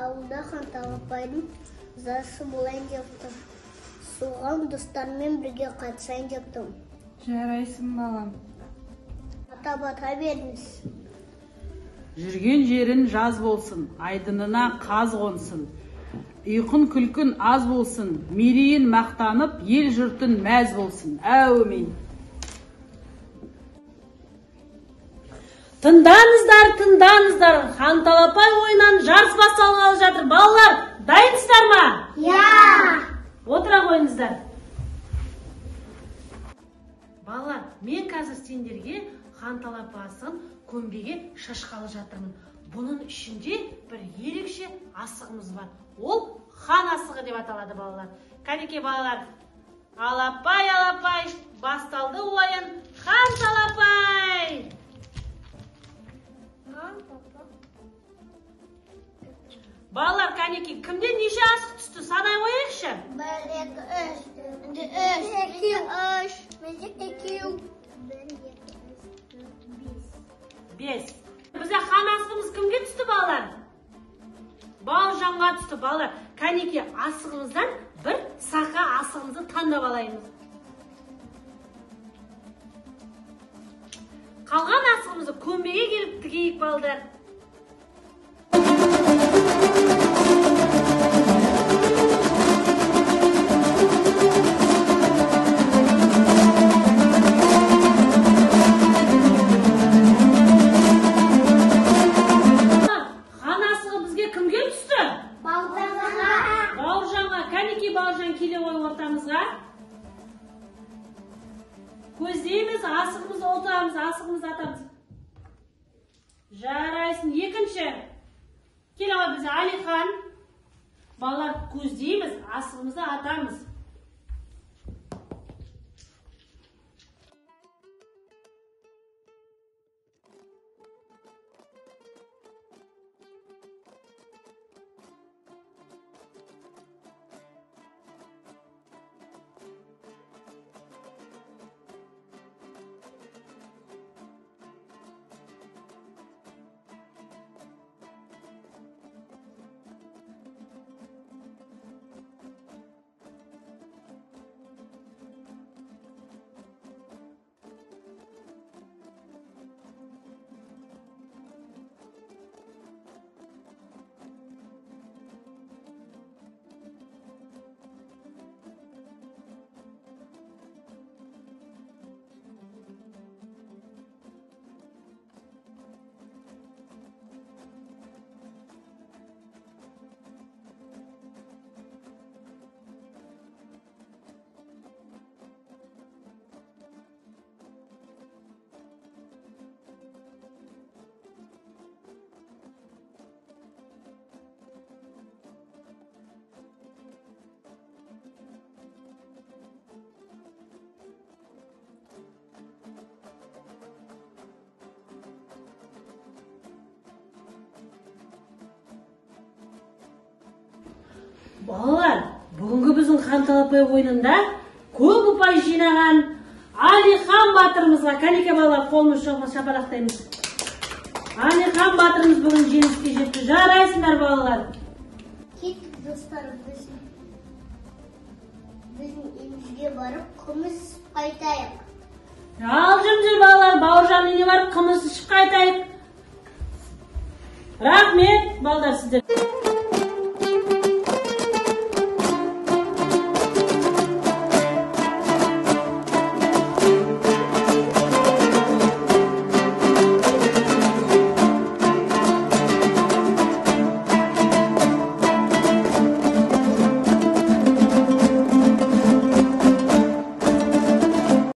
Ауылда хан Талапайдың жарысы болайын деп тұр. Соған достарыммен бірге қатысайын деп тұрмын. Жарайсың, балам. Ата, бата беріңіз. Жүрген жерін жаз болсын, айдынына қаз қонсын. Ұйқын күлкін аз болсын, мерейін мақтанып, ел жұртын мәз болсын. Әумин. Тыңдаңыздар, тыңдаңыздар, хан Талапай ойынынан жарыс басталғалы жатыр. Балалар, дайынсыздар ма? Иә. Отыра қойыңыздар. Балалар, мен қазір сендерге хан Талапай асығын көмбеге шашқалы жатырмын. Бұның ішінде бір ерекше асығымыз бар. Ол хан асығы деп аталады, балалар. Кәнеке балалар, алапай, алапай, басталды ойын. Хан Талапай! Балалар, кәнеке, кімден неше асық түсті? Санай қояйықшы. 1, 2, 3, 2, 3, 2, 2, 1, 2, 3, 4, 5. 5. Бізде хан асығымыз кімге түсті, балалар? Бауыржанға түсті, балалар. Кәнеке, асығымыздан бір сақа асығымызды таңдап алайымыз. Қалған асығымызды көмбеге келіп тігейік, балалар. Хан асығы бізге кімге түсті? Бауыржанға. Бауыржанға. Кәнеке, Бауыржан, келе ғой ортамызға. Көздейміз, асығымызды ұлтамыз, асығымызды атамыз. Жарайсың. Екінші. Келе ғой бізге Алихан. Балалар, көздейміз, асығымызды атамыз. Балалар, бүгінгі біздің хан Талапай ойынында көп ұпай жинаған Алихан батырымызға, кәнеке балалар, қолымыз шапалақтаймыз. Алихан батырымыз бүгін жеңіске жетті. Жарайсыңдар, балалар. Кеттік, достар, біздің үйімізге барып қымыз ішіп қайтайық. Ал жүріңдер, балалар, Бауыржанның үйіне барып қымыз ішіп қайтайық. Рахмет, балалар, сіздер.